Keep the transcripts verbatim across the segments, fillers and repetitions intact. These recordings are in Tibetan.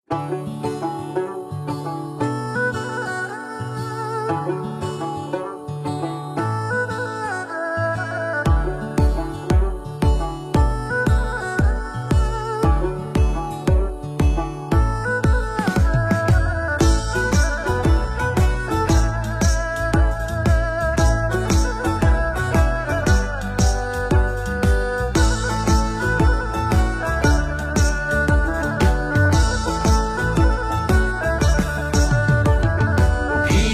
དེ་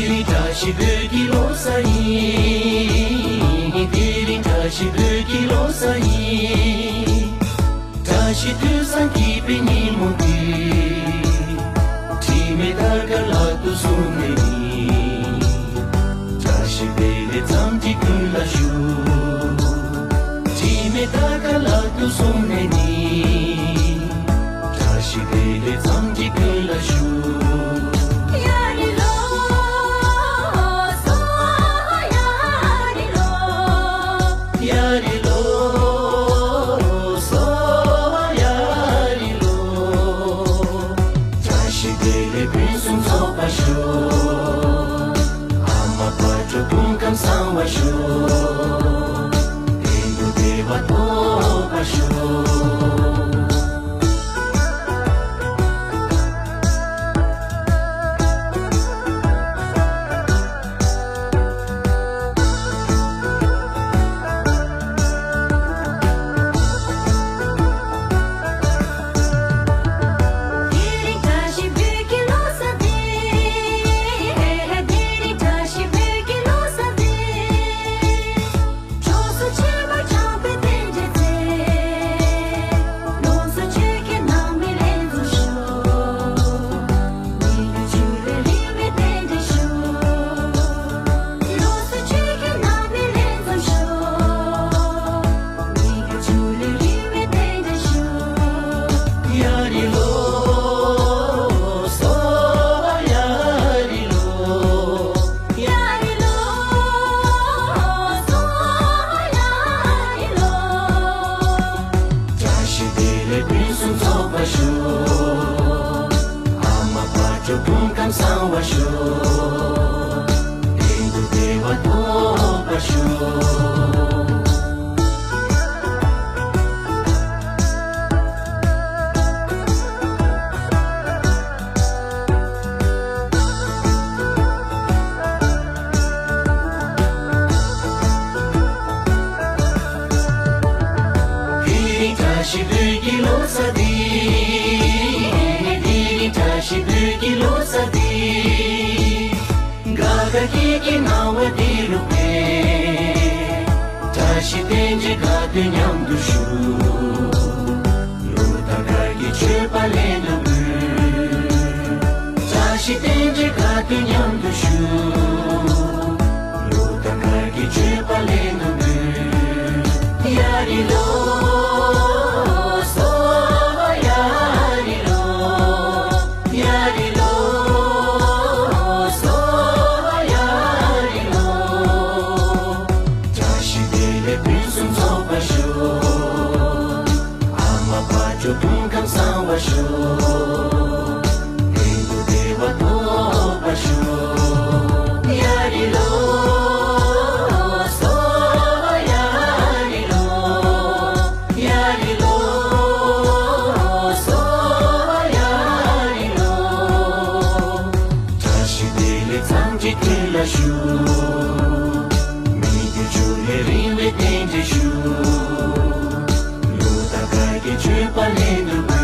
རིང་བཀྲ་ཤིས་བོད་ཀྱི་ལོ་གསར་ཡིན། དེ་རིང་བཀྲ་ཤིས་བོད་ཀྱི་ལོ་གསར་ཡིན། བཀྲ་ཤིས་དུས་བཟང་སྐྱིད་པའི་ཉིན་མོ་འདི། དྲི་མེད་དར་དཀར་ལག་ཏུ་བཟུང་ནས་ནི། བཀྲ་ཤིས་བདེ་ལེགས་འཚམས་འདྲི་ཀུན་ལ་ཞུ། དྲི་མེད་དར་དཀར་ལག་ཏུ་བཟུང་ནས་ནི། བཀྲ་ཤིས་བདེ་ལེགས་འཚམས་འདྲི་ཀུན་ལ་ཞུ། ཡ་རི་ལོ། སོ་ཡ་རི་ལོ། ཡ་རི་ལོ། སོ་ཡ་རི་ལོ། བཀྲ་ཤིས་བདེ་ལེགས་ཕུན་སུམ་ཚོགས་པར་ཤོག། ཨ་མ་དཔལ་སྤྲུལ་སྐུ་ཁམས་བཟང་བར་ཤོག། དོན་དུ་བདེ་བ་ཐོབ་པར་ཤོག། དེ་རིང་བཀྲ་ཤིས་བོད་ཀྱི་ལོ་གསར་བདེ། དེ་རིང་བཀྲ་ཤིས་བོད་ཀྱི་ལོ་གསར་བདེ། སྤྱོད་ཚུལ་ཆེན་པོ་བྱམས་པའི་རྟེན་འབྲེལ་ཚེ། ལོངས་སུ་སྤྱོད་མཁན་རྣམས་ནི་ལེགས་འཛོམས་ཤོག། མི་རྒྱུད་ཕྱུག་ལས་རིང་བའི་རྟེན་འབྲེལ་ཤོག། ལོངས་སུ་སྤྱོད་མཁན་རྣམས་ནི་ལེགས་འཛོམས་ཤོག། མི་རྒྱུད་ཕྱུག་ལས་རིང་བའི་རྟེན་འབྲེལ་ཤོག། ཡ་རི་ལོ། སོ་ཡ་རི་ལོ། ཡ་རི་ལོ། སོ་ཡ་རི་ལོ། བཀྲ་ཤིས་བདེ་ལེགས་ཕུན་སུམ་ཚོགས་པར་ཤོག། ཨ་མ་དཔལ་སྤྲུལ་སྐུ་ཁམས་བཟང་བར་ཤོག། དོན་དུ་བདེ་བ་ཐོབ་པར་ཤོག། དེ་རིང་བཀྲ་ཤིས་བོད་ཀྱི་ལོ་གསར་འདི། དེ་རིང་བཀྲ་ཤིས་བོད་ཀྱི་ལོ་གསར་འདི། དགའ་དགའ་སྐྱིད་སྐྱིད་སྣང་བ་འདི་རུ་སྤེལ། བཀྲ་ཤིས་རྟེན་འབྲེལ་དགའ་སྟོན་མཉམ་དུ་ཞུ། ལོ་དང་དགའ་སྐྱིད་མཆོད་པ་ལྷན་དུ་འབུལ། བཀྲ་ཤིས་རྟེན་འབྲེལ་དགའ་སྟོན་མཉམ་དུ་ཞུ། ལོ་དང་དགའ་སྐྱིད་མཆོད་པ་ལྷན་དུ་འབུལ། ཡ་རི་ལོ། སོ་ཡ་རི་ལོ། ཡ་རི་ལོ། སོ་ཡ་རི་ལོ། བཀྲ་ཤིས་བདེ་ལེགས་ཕུན་སུམ་ཚོགས་པར་ཤོག། ཨ་མ་དཔལ་སྤྲུལ་སྐུ་ཁམས་བཟང་བར་ཤོག། དོན་དུ་བདེ་བ་ཐོབ་པར་ཤོག། ཡ་རི་ལོ། སོ་ཡ་རི་ལོ། ཡ་རི་ལོ། སོ་ཡ་རི་ལོ། བཀྲ་ཤིས་བདེ་ལེགས་འཚམས་འདྲི་ཀུན་ལ་ཞུ། མི་རྒྱུད་ཕྱུག་ལས་རིང་བའི་རྟེན་འབྲེལ་ཞུ། ལོ་དང་དགའ་སྐྱིད་མཆོད་པ་ལྷན་དུ་འབུལ།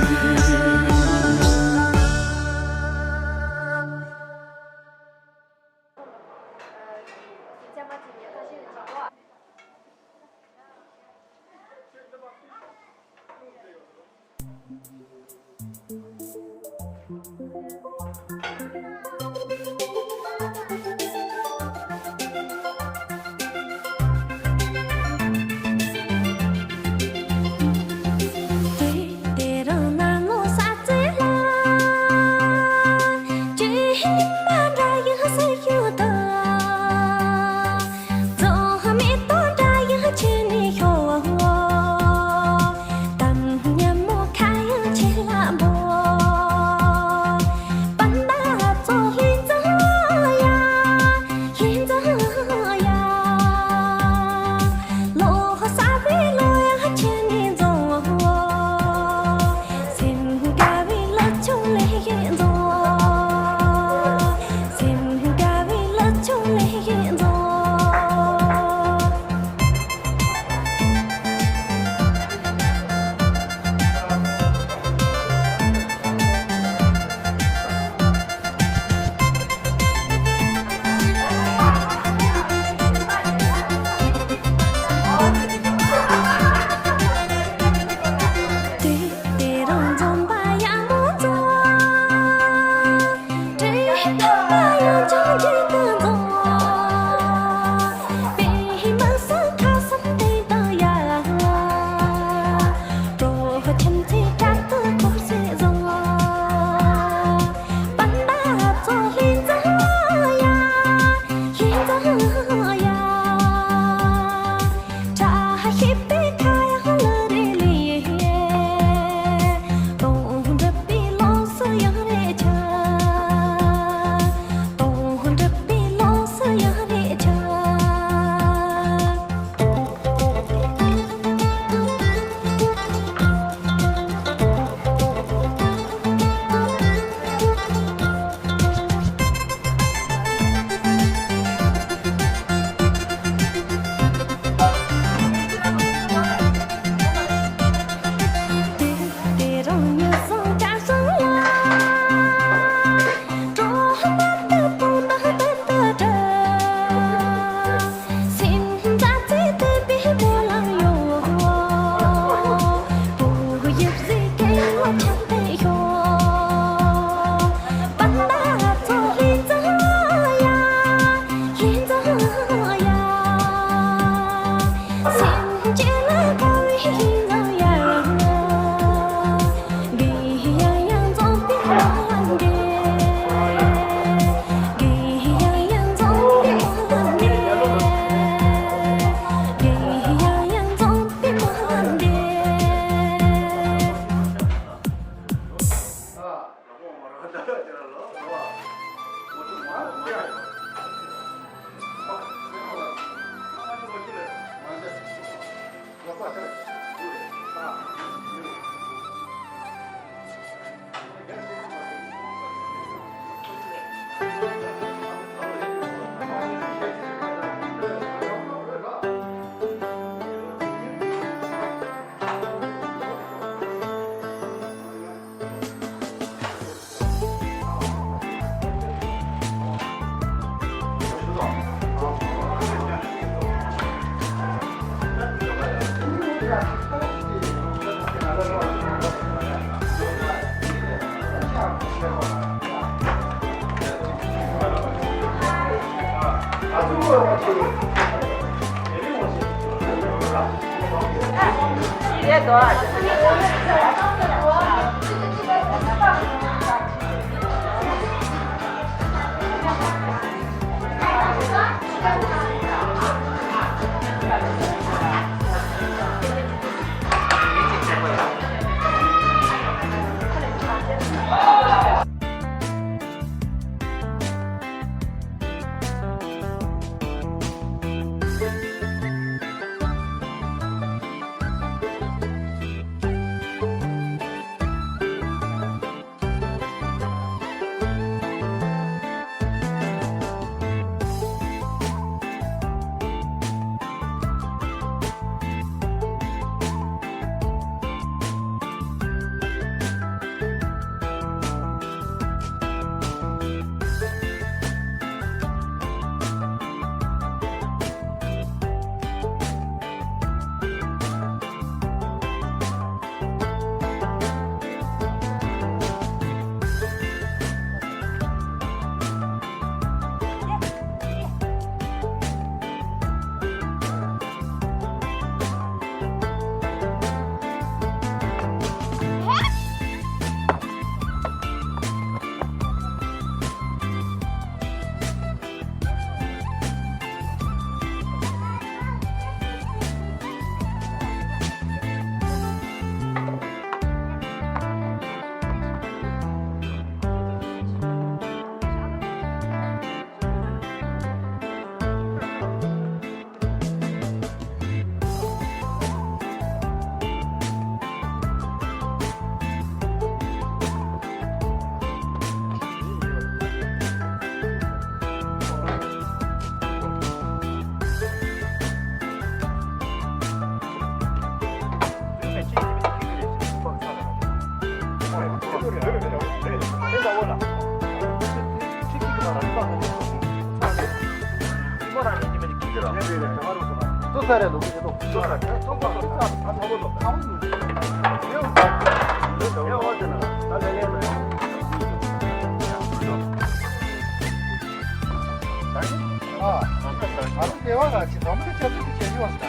ཨ། ང་ཚོ་སྡེ་བ་ལ་ཅི་དམ་པའི་ཆབ་སྲིད་ཀྱི་བྱེད་ཡོད་ས།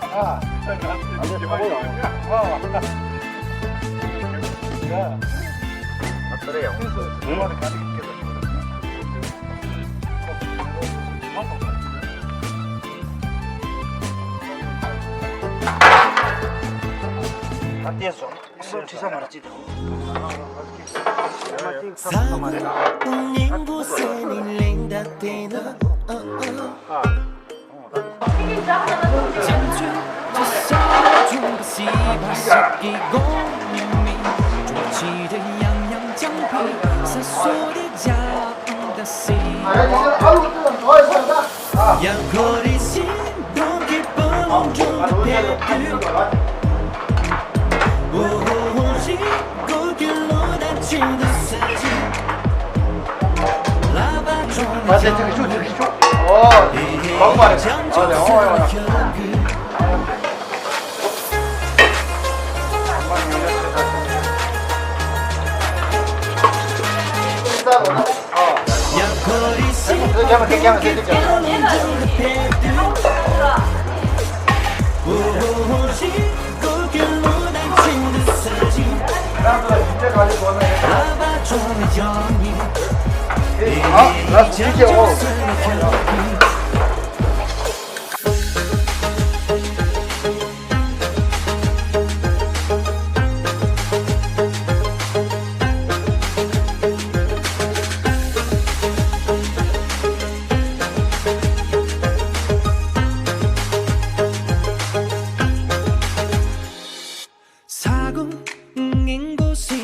ཨ། ང་ཚོ་ཚ་བོ་ཡོང་། ཨ། ཡ། ང་ཚོ་རེ་ཡོང་། ཨ། ཨ། བལྟས་སོང་།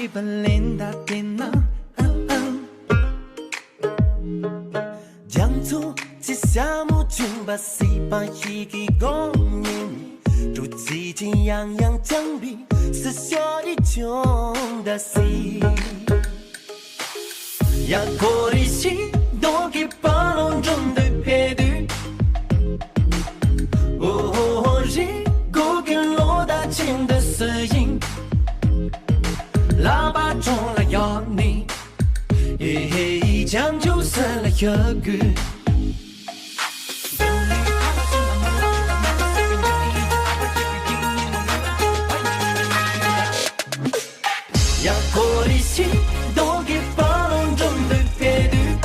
རྒྱ་མཚོ་ཆེ་ས་མོ་ཆུང་བ་སྲིད་པ་ཞིག་གི་སྒོ་ནས། སྤྲོ་ཚིགས་ཀྱིས་ཡང་ཡང་བཅིངས་པའི་སྲིད་ཞོ་རི་ཆུང་འདྲ་སྲིད། ཡ་ཁོ་རི་ཤིང་སྡོང་གི་བར་ལ་འགྲོ་འདོད་ཕེབས་དུས། ཨོ་ཧོ་ཧོ་རི་སྒོ་གི་ལོ་ཟླ་ཆེན་འདི་སུ་ཡིན། ལག་པ་གྲོང་ལ་གཡོགས་ནས། ཧེ་ཧེ་ཡི་བྱང་ཆུབ་སེམས་ལ་ཞུགས་དགོས། ཡ་ཁོ་རི་ཤིང་སྡོང་གི་བར་ལ་འགྲོ་འདོད་ཕེབས་དུས།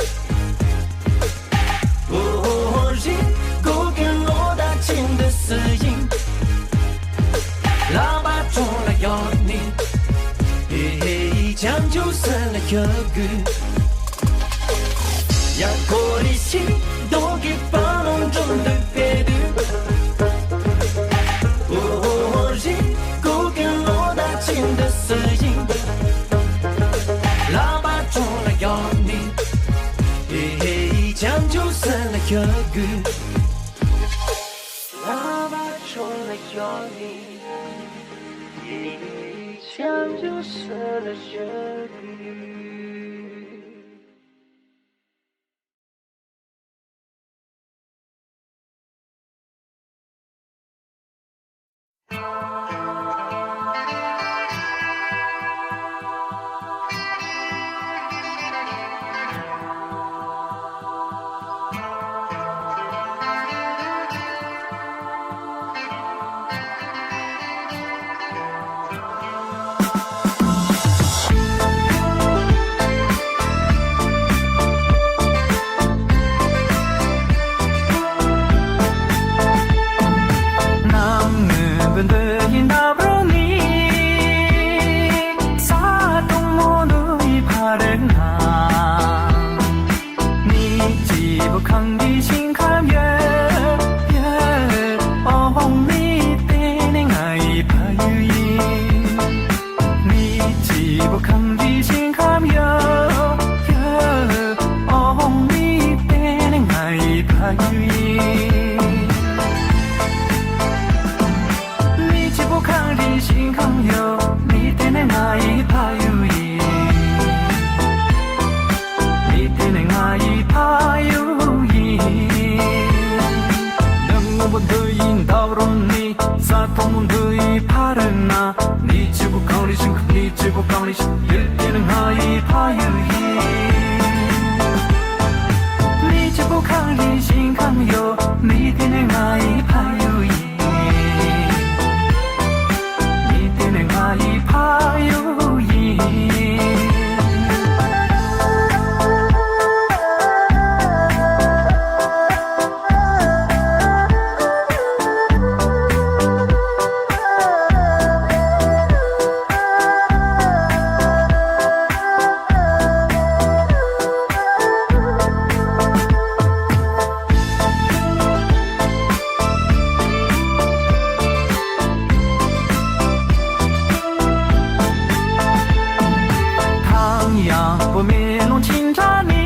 ཨོ་ཧོ་ཧོ་རི་སྒོ་གི་ལོ་ཟླ་ཆེན་འདི་སུ་ཡིན། ལག་པ་གྲོང་ལ་གཡོགས་ནས། ཧེ་ཧེ་ཡི་བྱང་ཆུབ་སེམས་ལ་ཞུགས་དགོས། ཡ་ཁོ་རི་ཤིང་སྡོང་གི་བར་ལ་འགྲོ་འདོད་ཕེབས་དུས། ཨོ་ཧོ་ཧོ་རི་སྒོ་གི་ལོ་ཟླ་ཆེན་འདི་སུ་ཡིན། ལག་པ་གྲོང་ལ་གཡོགས་ནས། ཧེ་ཧེ་ཡི་བྱང་ཆུབ་སེམས་ལ་ཞུགས་དགོས། ལག་པ་གྲོང་ལ་གཡོགས་ནས། ཧེ་ཧེ་ཡི་བྱང་ཆུབ་སེམས་ལ་ཞུགས་དགོས། མི་གཅིག་པོ་གངས་རི་ཞིང་ཁམས་ཡོད། མི་དེ་ནི་ང་ཡི་ཕ་ཡུལ་ཡིན། མི་དེ་ནི་ང་ཡི་ཕ་ཡུལ་ཡིན། ནམ་སྔོན་པོ་འདི་ཡི་འདབས་རོལ་ནས། ས་མཐོན་པོ་འདི་ཡི་ཕ་རོལ་ན། མི་གཅིག་པོ་གངས་རི་ཞིང་ཁམས། མི་གཅིག་པོ་གངས་རི་ཞིང་། ཡུལ་དེ་ནི་ང་ཡི་ཕ་ཡུལ་ཡིན། མི་གཅིག་པོ་གངས་རི་ཞིང་ཁམས་ཡོད། མི་དེ་ནི་ང་ཡི་ཕ་ཡུལ་ཡིན། མི་དེ་ནི་ང་ཡི་ཕ་ཡུལ་ཡིན། ཐང་ཡང་བུ་མེ་ལོང་ཆིན་ཁྲ་ནི།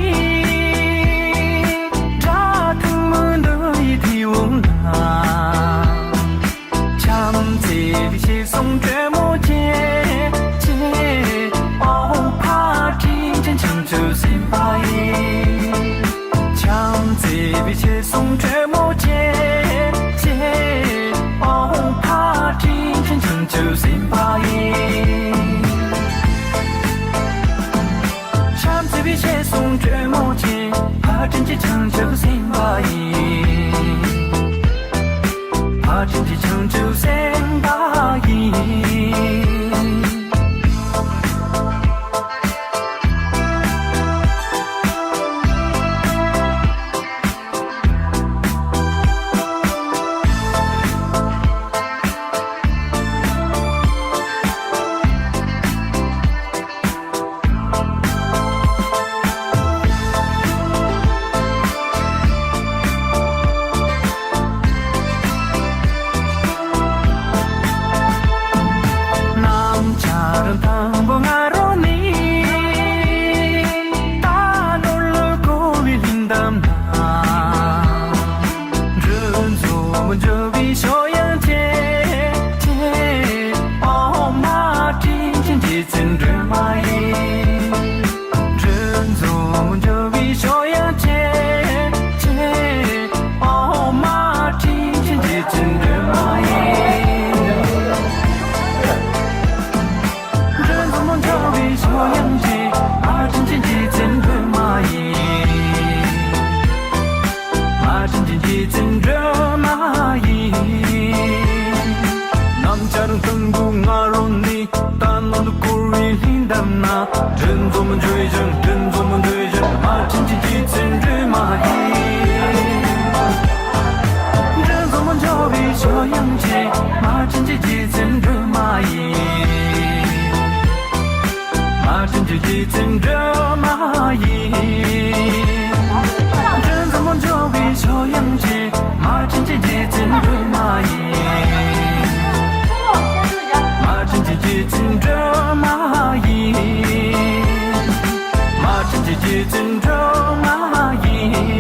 དྲ་ཐུང་མུན་དུ་ཡི་ཐི་འོང་ན། བྱམས་བརྩེ་བའི་ཞལ་གསུང་དྲོན་མོ་ཅན་གྱིས། ཨོ་ཕ་དྲིན་ཅན་བྱང་ཆུབ་སེམས་དཔའ་ཡིས། བྱམས་བརྩེ་བའི་ཞལ་གསུང་དྲོན་མོ་ཅན་གྱིས། ཨོ་ཕ་དྲིན་ཅན་བྱང་ཆུབ་སེམས་དཔའ་ཡིས། བྱམས་བརྩེ་བའི་ཞལ་གསུང་དྲོན་མོ་ཅན། ཕ་དྲིན་ཅན་བྱང་ཆུབ་སེམས་དཔའ་ཡིས། ཕ་དྲིན་ཅན་བྱང་ཆུབ་སེམས་དཔའ་ཡིས། སྲིད་འགྲོ་མ་ཡིན། འགྲོ་འཛོམས་འགྲོ་བའི་ཕྱོགས་ཡང་ཆེ། ཆེ། ཨོ་མ་དྲིན་ཆེན་རྗེ་བཙུན་སྒྲོལ་མ་ཡིན། འགྲོ་འཛོམས་འགྲོ་བའི་ཕྱོགས་ཡང་ཆེ། མ་དྲིན་ཆེན་རྗེ་བཙུན་སྒྲོལ་མ་ཡིན། མ་དྲིན་ཆེན་རྗེ་བཙུན་སྒྲོལ་མ་ཡིན། སྣམ་སྦྱར་ལྷུན་པོ་ང་རོ་ནི། རྟ་ནོར་དུ་བསྐོར་བའི་ལྷན་ཐབས་ན། འགྲོ་འཛོམས་འགྲོ་ཞིང་འགྲོ་འཛོམས་འགྲོ་ཞིང་། མ་དྲིན་ཆེན་རྗེ་བཙུན་སྒྲོལ་མ་ཡིན། འགྲོ་འཛོམས་འགྲོ་བའི་ཕྱོགས་ཡང་ཆེ། མ་དྲིན་ཆེན་རྗེ་བཙུན་སྒྲོལ་མ་ཡིན། མ་དྲིན་ཆེན་རྗེ་བཙུན་སྒྲོལ་མ་ཡིན། འགྲོ་འཛོམས་འགྲོ་བའི་ཕྱོགས་ཡང་ཆེ། མ་དྲིན་ཆེན་རྗེ་བཙུན་སྒྲོལ་མ་ཡིན། མ་དྲིན་ཆེན་རྗེ་བཙུན་སྒྲོལ་མ་ཡིན། མ་དྲིན་ཆེན་རྗེ་བཙུན་སྒྲོལ་མ་ཡིན།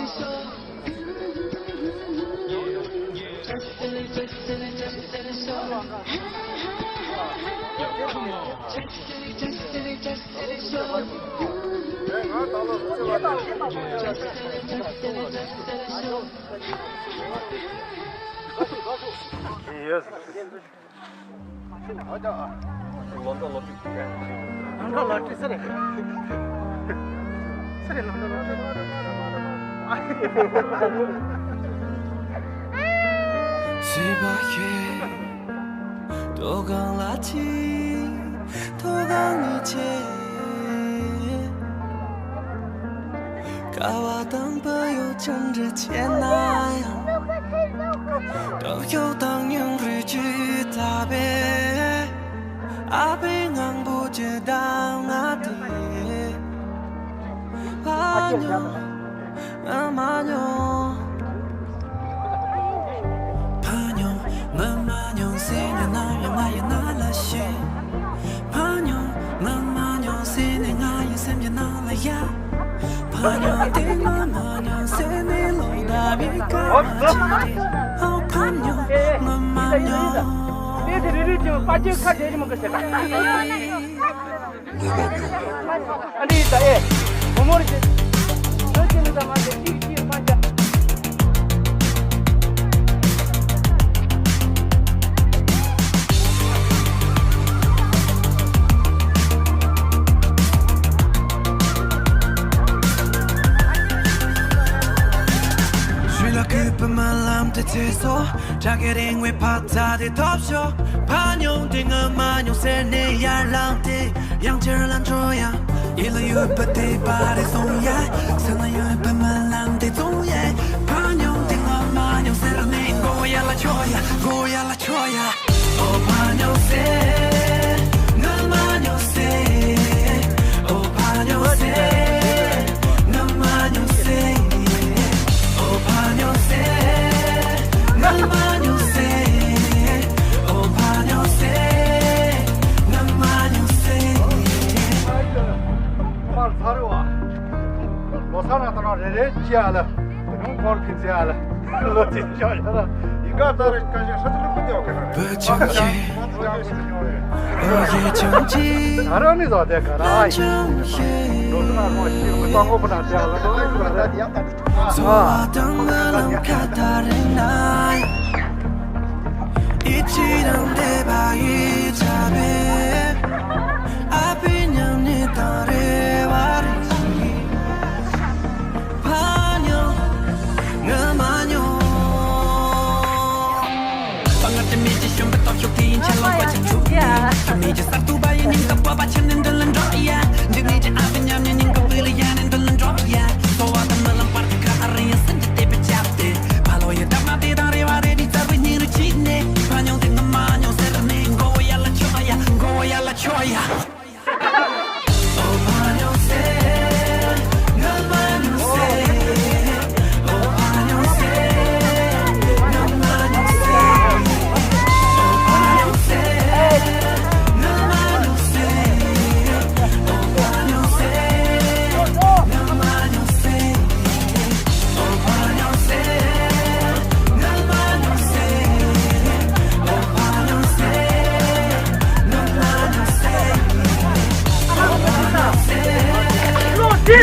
ལོ་ཏོག་ལོ་ཏོག་ལོ་ཏོག་ལོ་ཏོག་ས་རེད། ས་རེད་ལོ་ཏོག་ལོ་ཏོག་ཨ། སྲིད་པ་ཁྱེད། དོ་གང་ལ་ཅི། དོ་གང་ནི་ཆེ། ཀ་བ་དང་བུ་ཡུག་ཅི་འདྲ་ཆེ་ན་ཡང་། སྟོབས་ཤུགས་དང་སྙིང་རུས་ཀྱི་ཐག་པས། ཨ་ཕའི་ངང་པོ་ཇི་ལྟར་ང་དེ་ཕ་ཉོ་ང་མ་ཉོ། ཕ་ཉོ་ང་མ་ཉོ་ཟེར་ནས་ནམ་ཡང་ང་ཡི་ན་ལ་ཤེས། ཕ་ཉོ་ང་མ་ཉོ་ཟེར་ནས་ང་ཡི་སེམས་ཀྱི་ནང་ལ་ཡ། ཕ་ཉོ་དེ་ང་མ་ཉོ་ཟེར་ནས་ལོ་ཟླ་བའི་སྐར་མ་ཆེ། ཨོ་ཕ་ཉོ་ང་མ་ཉོ། དེ་དེ་རེ་རེ་ཅིག་པ་ཅིག་ཁ་བྲལ་གྱི་མི་དགོས་ཟེར་ད། ཨ་འདི་ད་ཨེ། བུ་མོར་ཞེས། ལོ་ཅི་ནི་ད་མ་ཟེར་ཅིག་ཅིག་མ་བྱ། ཞུས་ལ་གུས་པའི་སྨོན་ལམ་དེ་ཚེ་སོ། བྲག་གི་རིང་བའི་ཕ་རྩ་དེ་ཐོབ་ཤོག་ཕ་ཉོ་དེ་ང་མ་ཉོ་ཟེར་ནས་ཡར་ལངས་ཏེ། ཡང་ཕྱིར་ལ་འགྲོ་ཡ། ཡིད་ལ་ཡོད་པ་དེ་པར་རེ་སོང་ཡ། སེམས་ལ་ཡོད་པའི་སྨོན་ལམ་དེ་བཙོང་ཡ། ཕ་ཉོ་དེ་ང་མ་ཉོ་ཟེར་ནས་མགོ་བོ་ཡར་ལ་ཆོ་ཡ། མགོ་བོ་ཡར་ལ་ཆོ་ཡ། ཨོ་ཕ་ཉོ་ཟེར། ང་མ་ཉོ་ཟེར། ཨོ་ཕ་ཉོ་ཟེར། ང་མ་ཉོ་ཟེར། ཨོ་ཕ་ཉོ་ཟེར། ང་མ་ཉོ་ཟེར། ཨོ་ཕ་ཉོ་ཟེར། ང་མ་ཉོ་ཟེར། མར་ཚར་བ། ལོ་སར་ན་ད་ན་རེ་རེ་ཅི་ཨ་ལ། ཡང་སྐོར་ཕིན་ཚེ་ཨ་ལ། ལོ་ཅི་ཤོ་ཡ་ལ། ཡི་ག་ད་རེ་ཀ་ཞེ་ཧྲ་ཅི་ལ་ཕུ་ཏེ་ཨོ་ཁེ་ན་རེ། བུ་ཆུང་ཆེ། ཨོ་ཡེ་ཆུང་ཆེ། ད་རང་ནི་ཟ་དེ་ག་ར་ཨ་ཡི། ལོ་ཏི་ན་རོ་ཤི་མི་ཏང་གོ་པ་ན་ཏེ་ཨ་ལ་ཏོ་རེ་ཀུ་ན་རེ། འཚོ་བ་དང་སྨོན་ལམ་ཁ་ཐག་རིང་ན། ཡིད་ཆེས་དང་དད་པ་ཡིས་བྱ་བའི། ཨ་ཕའི་ཉམས་ཉེས་དང་རེ་བ་རེ་ཞིག་ཕ་ཉོ་ང་མ་ཉོ། དཔའ་ངར་དྲི་མེད་ཀྱི་ཞོན་པའི་སྟོབས་ཤུགས་དེ་ཡིན་ཆེ་ལོ་བ་ཆེ་འཁྲུག་ནས། དྲི་མེད་ཀྱི་གསར་གཏོད་པ་ཡི་སྙིང་སྟོབས་བོད་པ་ཆེ་ནས་མདུན་ལ་འགྲོ་ཡ། འཇིགས་མེད་ཀྱི་ཨ་ཕའི་ཉམས་ཉེས་སྙིང་གི་དབུས་ལ་ཡ་ནས་མདུན་ལ་འགྲོ་ཡ། འཚོ་བ་དང་སྨོན་ལམ་བར་དུ་ཁ་ཐག་རིང་ཡང་སེམས་ཀྱི་དད་པའི་ཆབ་ཏེ། ཕ་ལོ་ཡི་འདབ་མ་དེ་དང་རེ་བ་རེ་རེ་རྩ་བའི་སྙིང་རུས་བྱས་ནས། ཕ་ཉོ་དེ་ང་མ་ཉོ་ཟེར་ནས་མགོ་བོ་ཡར་ལ་ཆོ་ཡ། མགོ་བོ་ཡར་ལ་ཆོ་ཡ། དེ་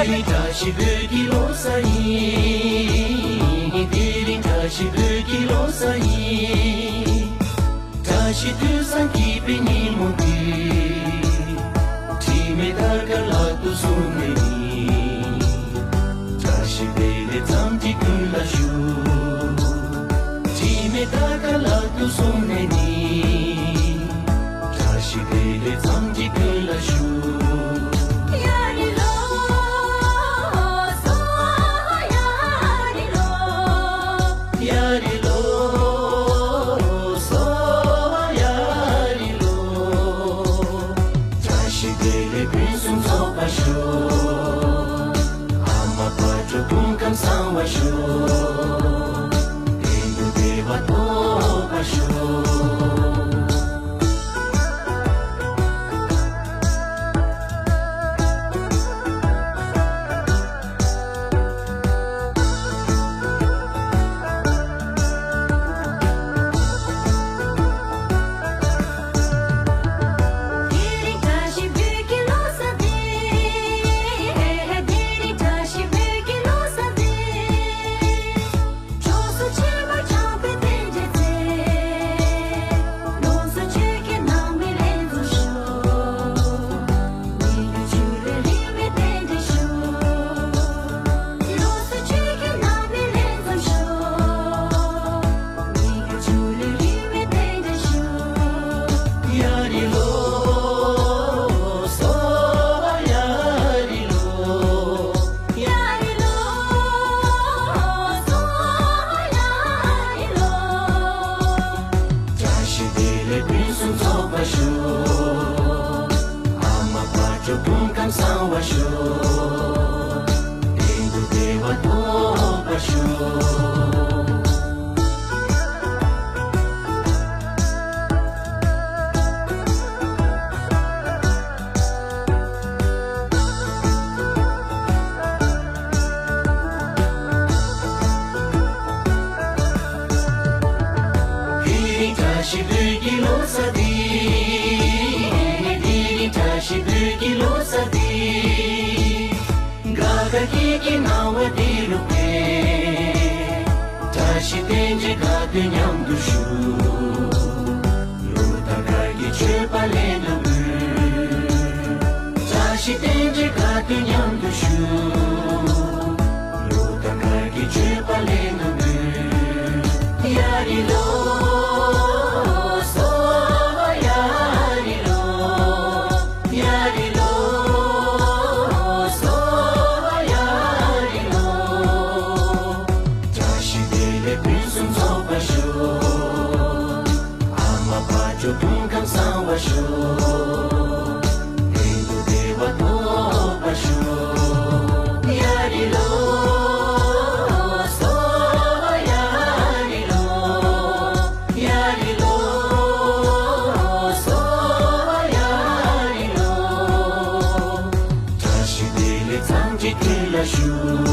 རིང་བཀྲ་ཤིས་བོད་ཀྱི་ལོ་གསར་ཡིན། དེ་རིང་བཀྲ་ ཤི་བོད་ཀྱི་ལོ་གསར་ཡིན། བཀྲ་ཤིས་དུས་བཟང་སྐྱིད་པའི་ཉིན་མོ་འདི། དྲི་མེད་དར་དཀར་ལག་ཏུ་བཟུང་ནས་ནི། བཀྲ་ཤིས་བདེ་ལེགས་འཚམས་འདྲི་ཀུན་ལ་ཞུ། དྲི་མེད་དར་དཀར་ལག་ཏུ་བཟུང་ནས་ནི། བཀྲ་ཤིས་བདེ་ལེགས་འཚམས་འདྲི་ཀུན་ལ་ཞུ། ཡ་རི་ལོ། སོ་ཡ་རི་ལོ། ཡ་རི་ལོ། སོ་ཡ་རི་ལོ། བཀྲ་ཤིས་བདེ་ལེགས་ཕུན་སུམ་ཚོགས་པར་ཤོག་ཨ་མ་དཔལ་འབྱོར་སྐུ་ཁམས་བཟང་བར་ཤོག་དོན་དུ་བདེ་བ་ཐོབ་པར་ཤོག་བཀྲ་ཤིས་བདེ་ལེགས་ཕུན་སུམ་ཚོགས་པར་ཤོག་ཨ་མ་དཔལ་འབྱོར་སྐུ་ཁམས་བཟང་བར་ཤོག་དོན་དུ་བདེ་བ་ཐོབ་པར་ཤོག་དེ་རིང་བཀྲ་ཤིས་བོད་ཀྱི་ལོ་གསར་འདི། དེ་རིང་བཀྲ་ཤིས་བོད་ཀྱི་ལོ་གསར་འདི། དགའ་དགའ་སྐྱིད་སྐྱིད་སྣང་བ་འདི་ལུགས་པས། བཀྲ་ཤིས་རྟེན་འབྲེལ་དགའ་སྟོན་མཉམ་དུ་ཞུ། བློ་དང་དགའ་སྐྱིད་མཆོད་པ་ལྷན་དུ་འབུལ། བཀྲ་ཤིས་རྟེན་འབྲེལ་དགའ་སྟོན་མཉམ་དུ་ཞུ། བློ་དང་དགའ་སྐྱིད་མཆོད་པ་ལྷན་དུ་འབུལ། ཡ་རི་ལོ། སོ་ཡ་རི་ལོ། ཡ་རི་ལོ། སོ་ཡ་རི་ལོ། བཀྲ་ཤིས་བདེ་ལེགས་ཕུན་སུམ་ཚོགས་པར་ཤོག་ཨ་མ་དཔལ་འབྱོར་སྐུ་ཁམས་བཟང་བར་ཤོག་དོན་དུ་བདེ་བ་ཐོབ་པར་ཤོག་ཡ་རི་ལོ། སོ་ཡ་རི་ལོ། ཡ་རི་ལོ། སོ་ཡ་རི་ལོ། བཀྲ་ཤིས་བདེ་ལེགས་འཚམས་འདྲི་ཀུན་ལ་ཞུ།